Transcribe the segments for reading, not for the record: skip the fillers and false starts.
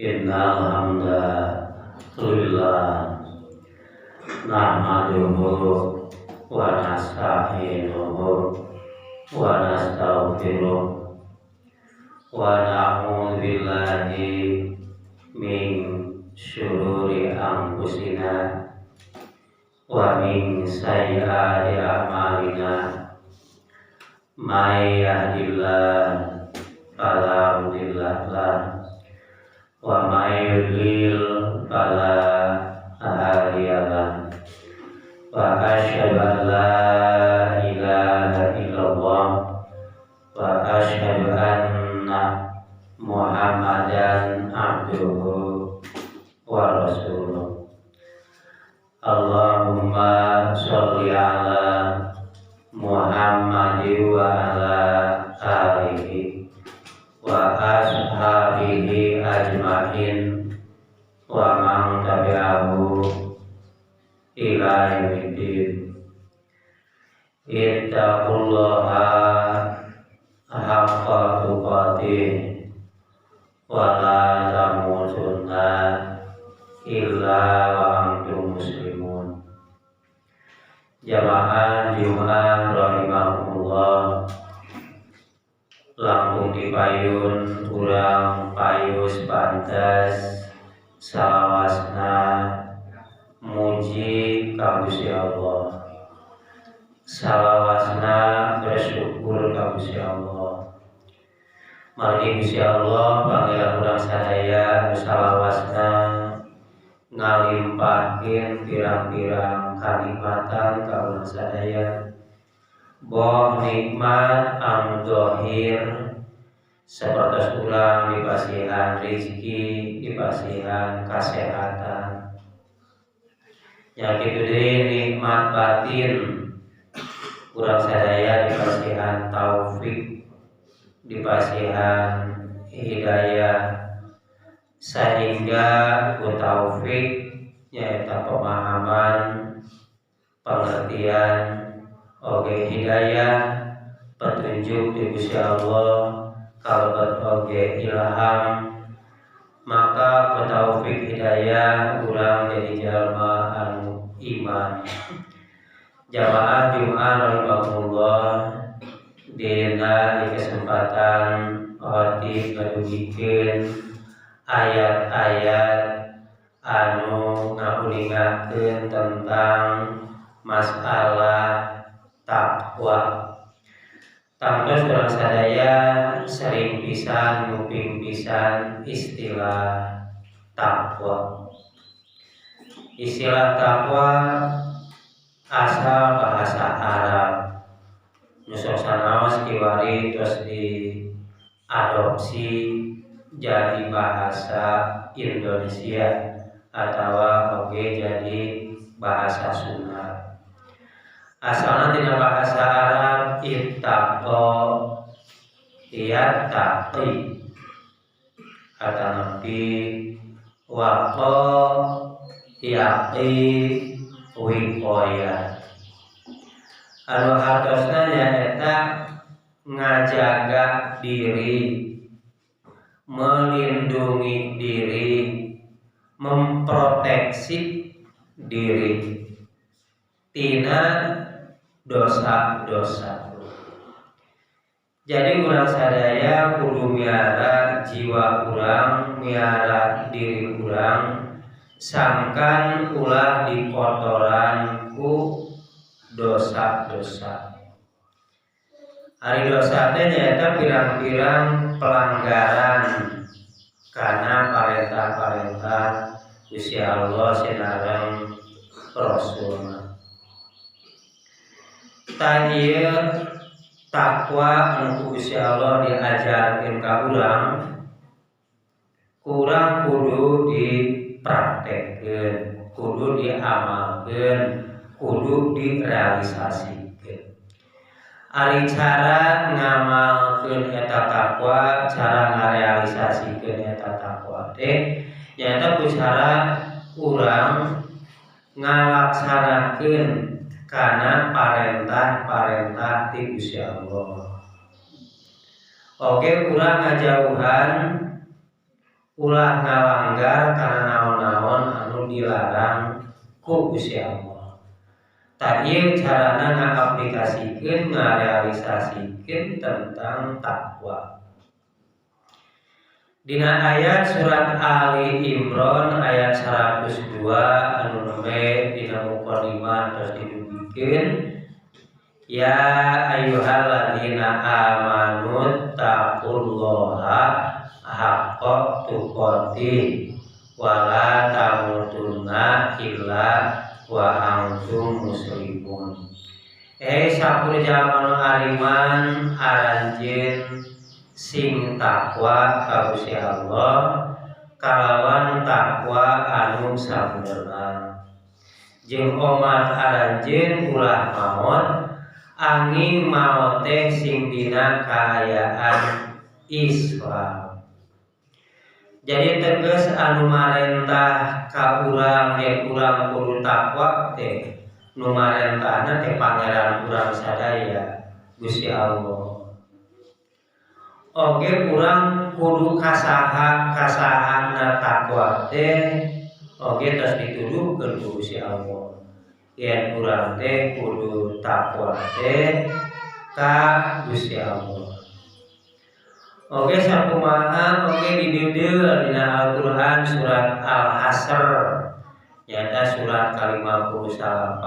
Innal hamdalillah nahmaduhu wa nasta'inuhu wa nastaghfiruh wa na'udzu billahi min syururi anfusina wa min sayyiati a'malina. May yahdihillahu fala mudilla lahu wa may yudlil fala hadiya lahu. Wa asyhadu an la ilaha illallah wa asyhadu anna Muhammadan abduhu wa rasuluh. Allahumma sholli ala Muhammad wa ala alihi wa ashabihi ajma'in wa man tabi'ahu ila yaumiddin. Ittaqullaha haqqa tuqatih wa la tamutunna illa wa antum muslimun. Jamaah Jumat rahimakumullah, langkung dipayun urang payus pantes salawasna muji ka Gusti Allah, salawasna bersyukur ka Gusti Allah. Margi Gusti Allah pangeran urang sadaya salawasna ngalimpahkeun pirang-pirang kanikmatan ka urang sadaya, boh nikmat anu zahir sapertos urang dipasihan rezeki, dipasihan kasehatan. Nya kitu deui nikmat batin urang sadaya dipasihan taufik, dipasihan hidayah, sehingga ku taufik nyaeta pemahaman, pengertian, oge hidayah, petunjuk di Gusti Allah, kalebet oge ilham, maka ku taufik hidayah urang jadi jalma anu iman. Jamaah Jumat rahimakumullah, dina di kesempatan khotib ngadugikeun ayat-ayat anu ngauningakeun tentang masalah takwa. Tangtos urang sadaya sering pisan nguping pisan istilah takwa. Istilah takwa asal bahasa Arab. Nu sok sanaos kiwari terus diadopsi jadi bahasa Indonesia atau oge jadi bahasa Sunda. Asalna tina bahasa Arab ittaqo yattaqi atanapi waqo yaqi wiqoya. Anu hartosna nyaeta ngajaga diri, melindungi diri, memproteksi diri tina dosa-dosa. Jadi urang sadaya kudu miara jiwa urang, miara diri urang, sangkan ulah dikotoran ku dosa-dosa. Ari dosa teh nyaeta pirang-pirang pelanggaran karena parentah-parentah Gusti Allah sinareng Rasulna. Tah ieu takwa anu ku Gusti Allah diajarkeun ka urang, kurang kudu dipraktekkeun, kudu diamalkeun, kudu direalisasikeun. Ari cara ngamalkeun eta takwa, cara ngarealisasikeun eta takwa teh nyaeta ku cara urang ngalaksanakeun kana parentah-parentah ti Gusti Allah. Oge urang ngajauhan Ulah ngalanggar kana naon-naon anu dilarang ku Gusti Allah. Tah ieu carana ngaplikasikeun ngarealisasikeun tentang takwa. Dina ayat surat Ali Imran ayat 102 anu nembe dina mukadimah tos didugikeun, ya ayyuhalladzina amanu taqullaha haqqa tuqatih wa la tamutunna illa wa antum muslimun. Sakur jalma nu ariman aranjeun sing takwa ka Gusti Allah kalawan takwa anu sabenerna. Jeung omat aranjeun ulah maot angin maot teh sing dina kaayaan Islam. Jadi tegas anu marentah ka urang yen urang kudu takwa teh nu marentahna teh pangeran urang sadaya Gusti Allah. Oge urang kudu kasaha kasahana takwa teh oge tos dituduhkeun ku Gusti Allah. Yen urang teh kudu takwa teh ka Gusti Allah. Oge sakumaha oge dideudeuh dina Al-Qur'an surat Al-Hasr nyaeta surat ka-58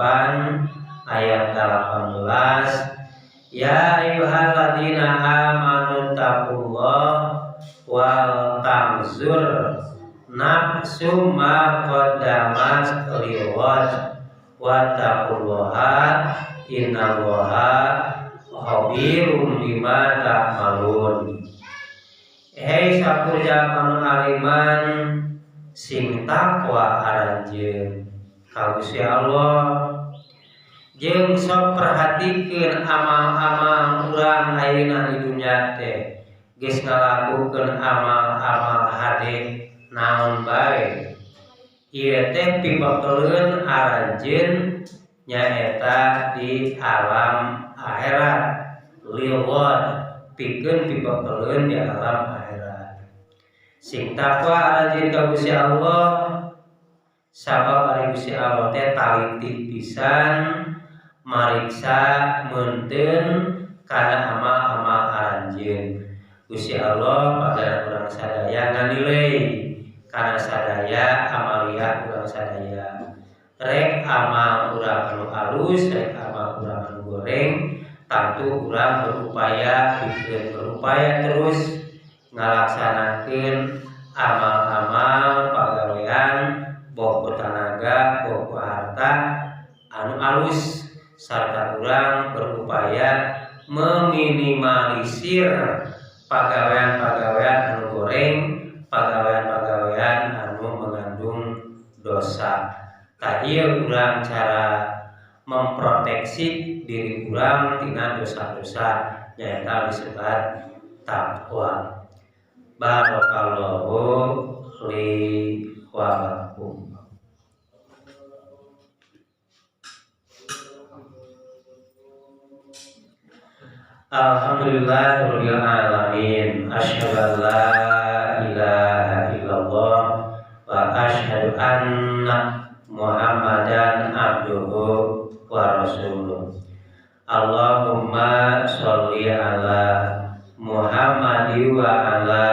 ayat 18. Ya ayyuhalladzina amanu taqullaha wal tanzur nafsum ma qaddamat lighad wattaqullaha innallaha khabirum bima ta'malun. Hei sakur jalma nu ariman sing takwa aranjeun ka Gusti Allah jeung sok perhatikeun amal-amal urang ayeuna di dunya teh geus ngalakukeun amal-amal hade naon bae ieu teh pibekeleun aranjeun nyaeta di alam akhirat liwat pikeun pibekeleun di alam akhirat. Sing takwa aranjeun ka Gusti Allah sabab ari Gusti Allah teh taliti pisan mariksa meunteun kana amal-amal aranjeun. Gusti Allah pada urang sadaya nganilai kana sadaya amaliah urang sadaya. Rek amal urang anu alus, rek amal urang anu goreng, tangtu urang berupaya pikeun berupaya terus ngalaksanakeun amal-amal pagawean boh ku tanaga, boh ku harta anu alus sarta urang berupaya meminimalisir pagawean-pagawean anu goreng, pagawean-pagawean anu mengandung dosa. Tah ieu urang cara memproteksi diri urang tina dosa-dosa nyaeta disebat takwa. Barakallahu li wa lakum. Alhamdulillahirabbil alamin. Asyhadu an la ilaha illallah wa asyhadu anna Muhammadan abduhu wa rasuluh. Allahumma sholli ala Muhammadi wa ala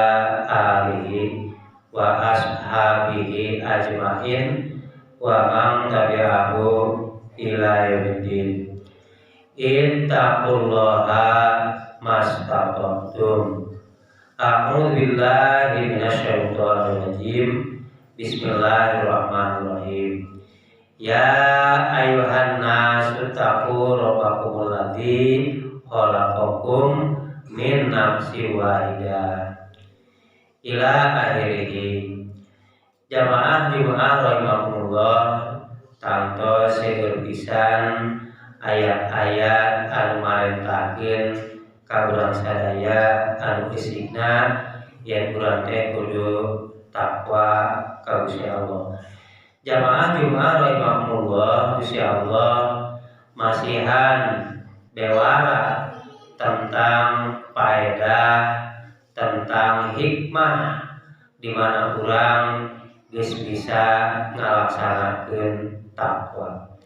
alihi wa ashabihi ajmain wa man tabi'ahu ila yaumiddin. Ittaqullaha mastata'tum. A'udzu billahi minasyaitonir rajim. Bismillahirrahmanirrahim. Ya ayuhan nasu taqu rabbakumul ladzi khalaqakum min nafsin wahidah ila akhirih. Jamaah Jumat rahimakumullah, tangtos seueur pisan ayat-ayat anu marentahkeun ka urang sadaya anu isikna yen urang teh kudu takwa ka Gusti Allah. Jamaah Jumat rahimakumullah, Gusti Allah masihan bewara tentang faedah, tentang hikmah di mana urang geus bisa ngalaksanakeun takwa.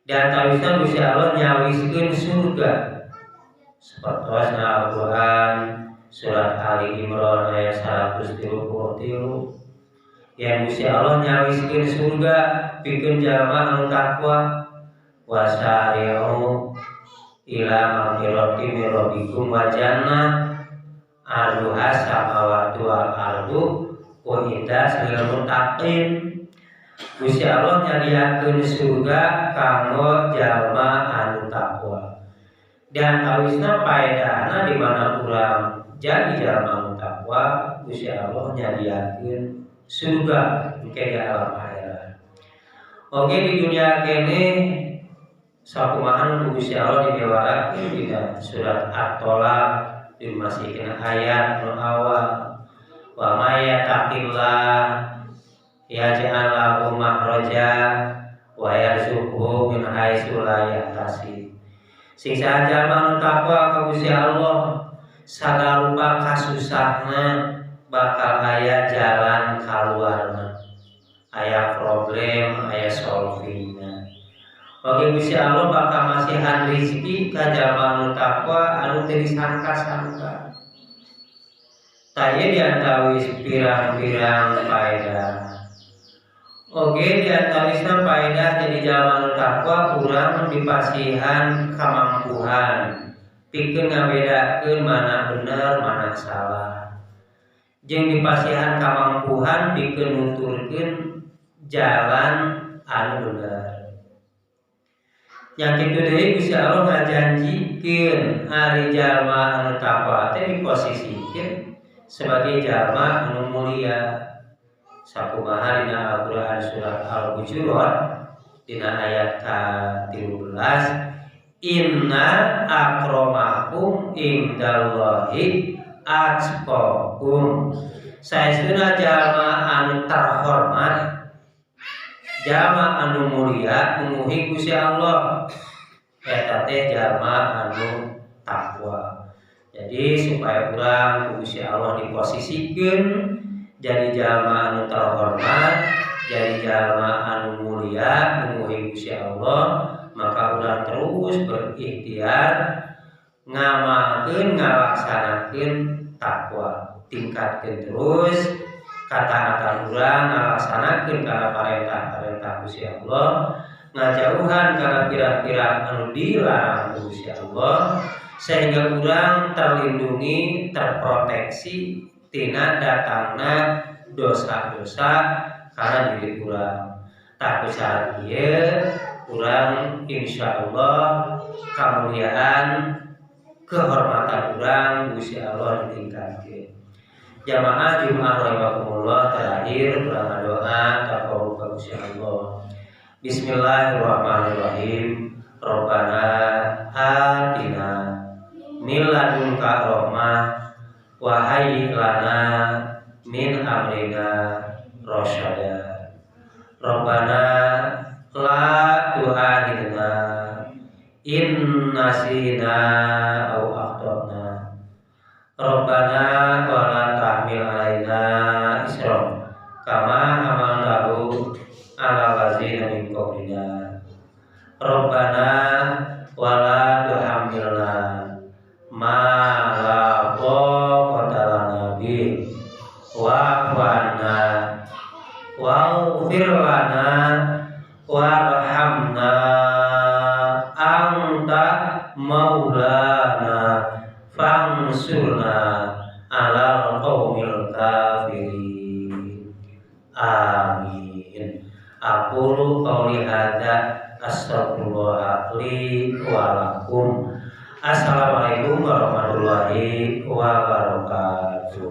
Dan tawisna Gusti Allah nyawiskeun surga. Sapertos Al-Qur'an surat Ali Imran ayat 133. Yang Gusti Allah nyawiskeun surga pikeun jalma anu takwa, wasari'u ila magfirati min rabbikum wa jannah arduha samawati wal ardu uiddat lil muttaqin. Gusti Allah nyadiakeun surga kanggo jalma anu takwa. Dan tawisna paedahna di mana urang jadi jalma anu takwa, Gusti Allah nyadiakeun surga engke di alam akhirat. Oke di dunia kene sakumaha ku Gusti Allah dibewarkeun dina surat At-Tolaq dimasihkeun ayat nu awal, wa may yattaqillah yaj'al lahu makhraja wa yarzuqhu min haitsu la yahtasib. Sing saha jalma anu takwa ka Gusti Allah sagarupa kasusahna bakal aya jalan kaluarna, aya problem, aya solvingna. Oke Gusti Allah bakal masihan rezeki ka jalma anu takwa anu teu disangka-sangka. Tah ieu diantawis pirang-pirang paedah. Oke diantawisna paedah jadi jalma anu takwa urang dipasihan kamampuhan pikeun ngabedakeun mana bener mana salah. Jeung dipasihan kamampuhan pikeun nuturkeun jalan anu bener. Yang kitu deui Gusti Allah ngajanjikeun ari jalma anu takwa teh diposisikeun sebagai jalma anu mulia. Sakumaha dina Al-Qur'an surat Al-Hujurat dina ayat ka-13, inna akramakum indallahi atqakum. Saestuna jalma anu terhormat, jalma anu mulia menguhi Gusti Allah, eta teh jalma anu takwa. Jadi supaya urang ku Gusti Allah diposisikeun jadi jalma anu terhormat, jadi jalma anu mulia menguhi Gusti Allah, maka urang terus berikhtiar ngamalkeun ngalaksanakeun takwa, tingkatkeun terus kataatan urang ngalaksanakeun kana parentah-parentah Gusti Allah, ngajauhan kana pirang-pirang anu dilarang Gusti Allah, sehingga urang terlindungi, terproteksi tina datangna dosa-dosa karena diri urang. Tah ku cara ieu urang insyaallah kamuliaan kehormatan urang Gusti Allah ditingkatkeun. Jamaah Jumat rahimakumullah, terakhir urang doa taqarrub ka Gusti Allah. Bismillahirrahmanirrahim. Rabbana atina min ladunka rahmah wa hayyi lana min amrina rasyada. Rabbana la tu'akhidna in nasina aw akhtana. Rabbana wa la tahmil alaina isran kama hamaltahu ala ladzina min qablina. Rabbana wa la tuhammilna ma la taqata lana bih wa'fu 'anna waghfir lana warhamna anta maulana fansurna 'alal qaumil kafirin. Amin. Aqulu qauli hadza astaghfirullah li wa lakum. Assalamualaikum warahmatullahi wabarakatuh.